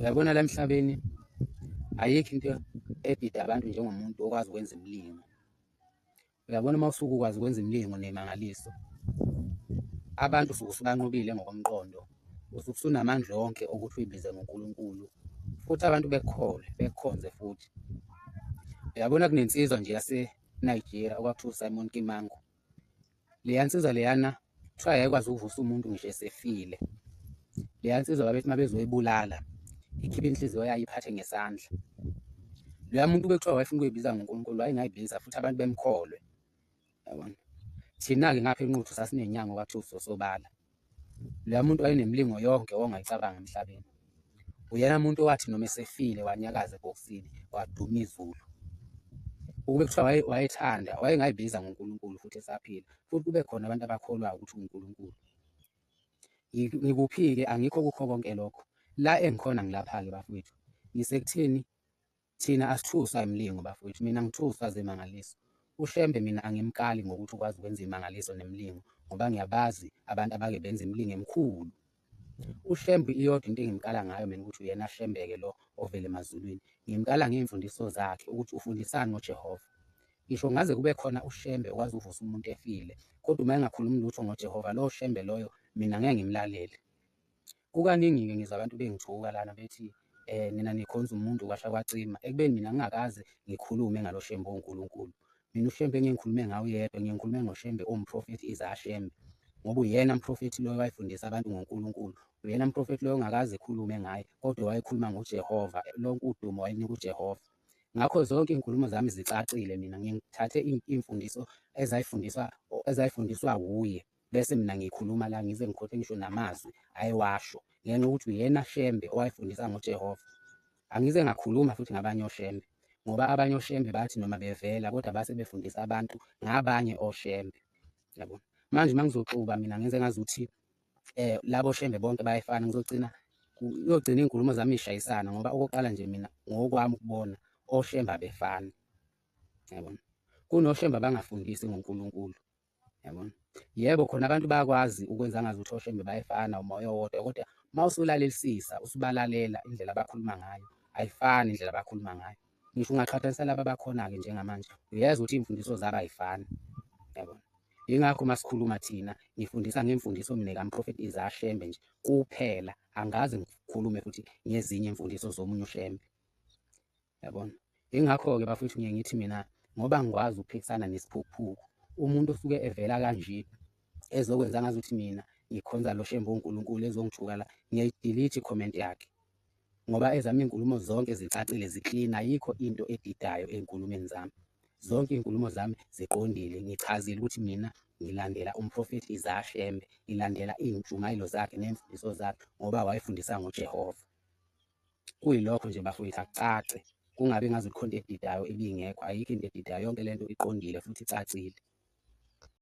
Uyabona la emhlabeni ayikho into edida abantu njengomuntu okwazi ukwenza imilingo. Uyabona uma usuke ukwazi ukwenza imilingo nemangaliso, abantu usuke usubanqobile ngokomqondo, usuke usunamandla onke okuthi uyibize ngoNkulunkulu, futhi abantu bekukholwe, bekukhonze futhi. Uyabona kunensizwa nje yase-Nigeria okwakuthiwa uSimon Kimangu. Leya nsizwa leyana kuthiwa yayikwazi ukuvusa umuntu ngisho esefile. Leya nsizwa babethi uma bezoyibulala ikhiphe inhliziyo yayo iphathe ngesandla. Loya muntu bekuthiwa wayefuna ukuyibiza ngoNkulunkulu wayengayibiza futhi abantu bemkholwe. Yabona? Thina-ke ngapha eNquthu sasinenyanga okwakuthiwa uSosobala. Loya muntu wayenemilingo yonke ongayicabanga emhlabeni. Uyena muntu owathi noma esefile wanyakaza ebhokisini waduma izulu. Ukube kuthiwa wayethanda wayengayibiza ngoNkulunkulu futhi esaphila futhi kube khona abantu abakholwayo ukuthi uNkulunkulu. Ngikuphi-ke angikho kukho konke lokho. La engikhona ngilapha-ke bafowethu. Ngisekutheni thina asithuswa imilingo bafowethu, mina ngithuswa zimangaliso. UShembe mina angimkali ngokuthi ukwazi ukwenza imangaliso nemilingo ngoba ngiyabazi abantu abake benza imilingo emikhulu. UShembe iyodwa into engimkala ngayo mina ukuthi uyena Shembe-ke lo ovela emazulwini. Ngimkala ngey'mfundiso zakhe ukuthi ufundisani ngoJehova. Ngisho ngaze kube khona uShembe okwazi ukuvusa umuntu efile, kodwa uma engakhulumi lutho ngoJehova, lowo Shembe loyo mina ngeke ngimlalele. Kukaningi-ke ngizwa abantu bengithuka lana bethi nina nikhonza umuntu kwasha kwacima, ekubeni mina ngingakaze ngikhulume ngalo Shembe uwuNkulunkulu. Mina uShembe engike ngikhulume ngawe uyedwa, ngiye ngikhulume ngoShembe uwumprofethi Isaiah Shembe, ngoba uyena mprofethi loyo owayefundisa abantu ngoNkulunkulu. Uyena mprofethi loyo ongakaze ekhulume ngaye, kodwa wayekhuluma ngoJehova, lonke udumo wayenika uJehova. Ngakho zonke iy'nkulumo zami zicacile mina, ngithathe iy'mfundiso ezayifundiswa ezayifundiswa wuye bese mina ngikhuluma la ngize ngikhothe ngisho namazwi ayewasho ngenxa yokuthi uyena Shembe owayefundisa ngoJehova. Angize ngakhuluma futhi ngabanye oShembe ngoba abanye oShembe bathi noma bevela kodwa base befundisa abantu ngabanye oShembe. Yabona? Manje uma ngizoxuba mina ngenze ngazuthi labo Shembe bonke bayefana ngizogcina kuyogcina iy'nkulumo zami y'shayisana ngoba okokuqala nje mina ngokwami ukubona oShembe abefani. Yabona? KunoShembe abangafundisi ngoNkulunkulu. Yabona? Yebo khona abantu bayakwazi ukwenza ngazuthi oShembe bayefana umoya owodwa kodwa uma usulalelisisa usubalalela indlela abakhuluma ngayo ayifani indlela abakhuluma ngayo. Ngisho ungaqhathanisa laba abakhona-ke njengamanje uyezwa ukuthi iy'mfundiso zabo ayifani. Yabona? Yingakho uma sikhuluma thina ngifundisa ngemfundiso mina kaMprofethi Isaiah Shembe nje kuphela, angikaze ngikhulume futhi ngezinye imfundiso zomunye uShembe. Yabona? Yingakho-ke bafowethu ngiye ngithi mina ngoba ngikwazi ukuphikisana nesiphukuphuku, umuntu osuke evela kanje ezokwenza ngazuthi mina ngikhonza lo Shembe uNkulunkulu ezongithuka la, ngiyayidelete i-comment yakhe ngoba ezami iy'nkulumo zonke zicacile ziklina, ayikho into edidayo ey'nkulumeni zami. Zonke iy'nkulumo zami ziqondile, ngichazile ukuthi mina ngilandela umprofethi Isaiah Shembe, ngilandela iy'ntshumayelo zakhe ney'mfundiso zakhe ngoba wayefundisa ngoJehova. Kuyilokho nje bafowethu akucace kungabi ngazuthi khona into edidayo ibingekho, ayikho into edidayo, yonke lento iqondile futhi icacile.